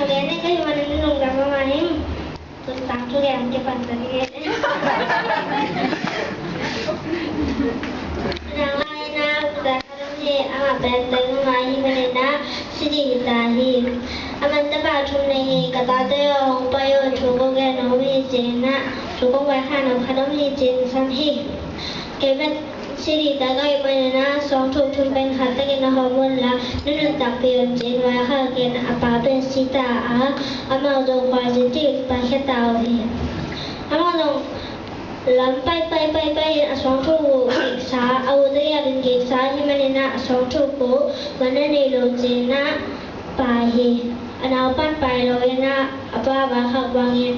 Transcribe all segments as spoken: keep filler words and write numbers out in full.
Gen ding ka hih manin lungdam mahmah ing. Tuntang thu lian kipan ta ding e. Nang lai na kuta khat om hi, amah pen teng mahmah hi manin a si ding ta hi. Aman tapa thum nei hi, ka tate aw hong pai aw, thu kong gen om hi ci-in a, thu kong vaikhak nop khat om hi ci-in sam hi. Kei pen si ding ta ka hih manin a, suangthuk thum pen khat takin a hawm un la, nunung takpi un ci-in vaikhak in a, pa pen si ta a, amau zong khualzin ding paikhia ta uh hi. Amau zong lam pai pai pai pai in a suangthuk uh kiksa, a ute giat in kiksa hi manin a, a suangthuk uh man na nei lo ci-in a, pai hi. A naupan pai lo in a, a pa vaikhak bangin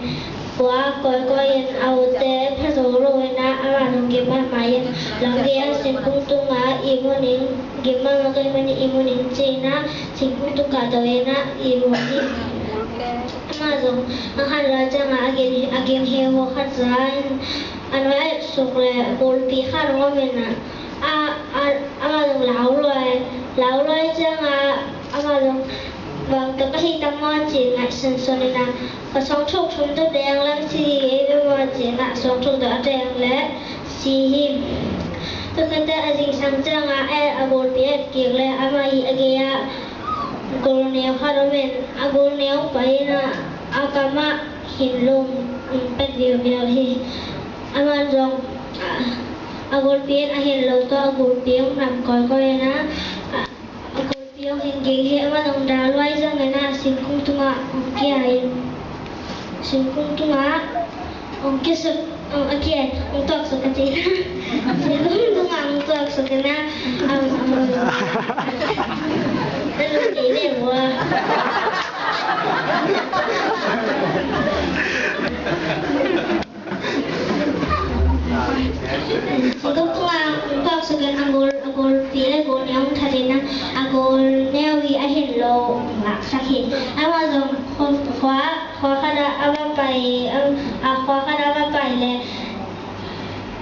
khua kawikawi in a ute pha zo lo in a, amah zong gim mahmah in lam gei a singkung tungah ihmu ning, gim mahmah ka hih manin ihmu ning ci-in a, singkung tung kahto in a ihmu hi. Amah zong a khan lai ciangah a gim, a gim hi, khua khat za in a nuai a suk leh gulpi khat hong om in a, a, a, amah zong lau luai, lau luai ciangah amah zong bang tawh ka hih tam maw ci-in ngaihsunsun in a, ka suangthuk thum tawh deng leng si hi ei ve maw ci-in a, suangthuk tawh a deng leh si hi. Tua khit teh a zingsang ciangah e, a gulpi et kik leh amah i a gei ah gulneu khat om in, a gulneu pai in a, a kam ah hinlung hong pet viauviau hi. Amah zong a, a gulpi in a hinlo tawh a gulpi hong nam kawikawi in a, a, a gulpi hong hin ging hi. Amah zong dal luai zang in a, singkung tungah hong kia in, singkung tungah hong kia suk, hong, a kia, hong tuak suk a ci. Singkung tungah hong tuak suk in a, um, um, um, um, um, um, um, um, um, um, Singkung tungah hong tuak suk in a, gul, a gulpi leh gulneu hong that in a, a gulneu i a hinlo hong laksak hi. Amah zong khua, khua, khua khat ah a va pai, a, a khua khat ah a va pai leh,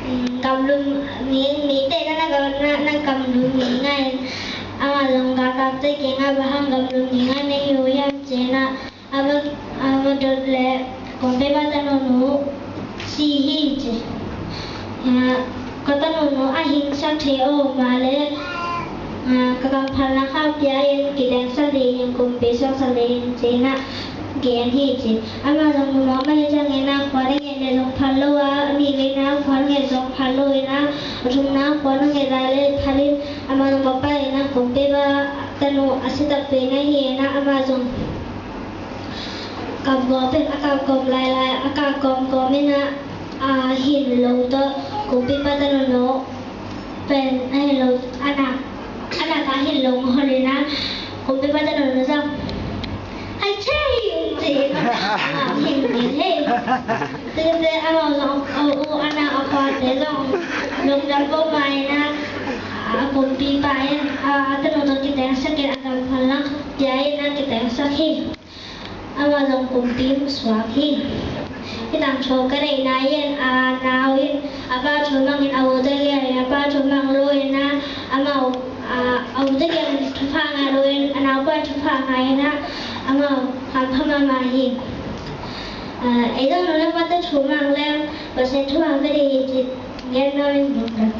um, gamlum mi, mite na, na, na, na gamlum mi ngai. Amah zong galkapte kiangah bang hang gamlum mi ngai na hi uh hiam ci in a, a va, a va dot leh kong peupa tanu nu si hi ci. A, ka tanu nu a hingsak thei aw, mah leh, a, ka kamphalna kha pia in, kitengsak ding in, kumpi suaksak ding in ci in a gen hi ci. Amah zong nuam mah hi ciangin a, khua dang ngen leh zong phal lo a, a nihna khua dang ngen zong phal lo in a, a thumna khua dang ngen lai leh phal in, amah zong va pai in a, kong peupa tanu a si takpi na hi in a, amah zong Kamgawp in a kamgawp lailai, a kamgawp gawp in a, a hinlo tawh kumpipa tanu nu pen a hinlo, a nak, a nak a hinlo hong hon in a, kumpipa tanu nu zong, "Hai chei!" ci in a, a hin ding hi. Tua te amau zong, a u, a nau, a khuate zong lungdam mahmah in a, a kumpipa in a, a tanu tawh kitengsak in a, kamphalna pia in a kitengsak hi. Amah zong kumpi hong suak hi. Hih tangthu ka deihna in, a nau in a pa thu mang in, a u tawh lian in a pa thu mang lo in a, amau, a, a u tawh lian thupha ngah lo in a, naupa thupha ngah in a, amau hampha mahmah hi. A, ei zong nulama tawh thu mang leng, Pasian thu mang ka deih hi ci, ngen nuam in lungdam.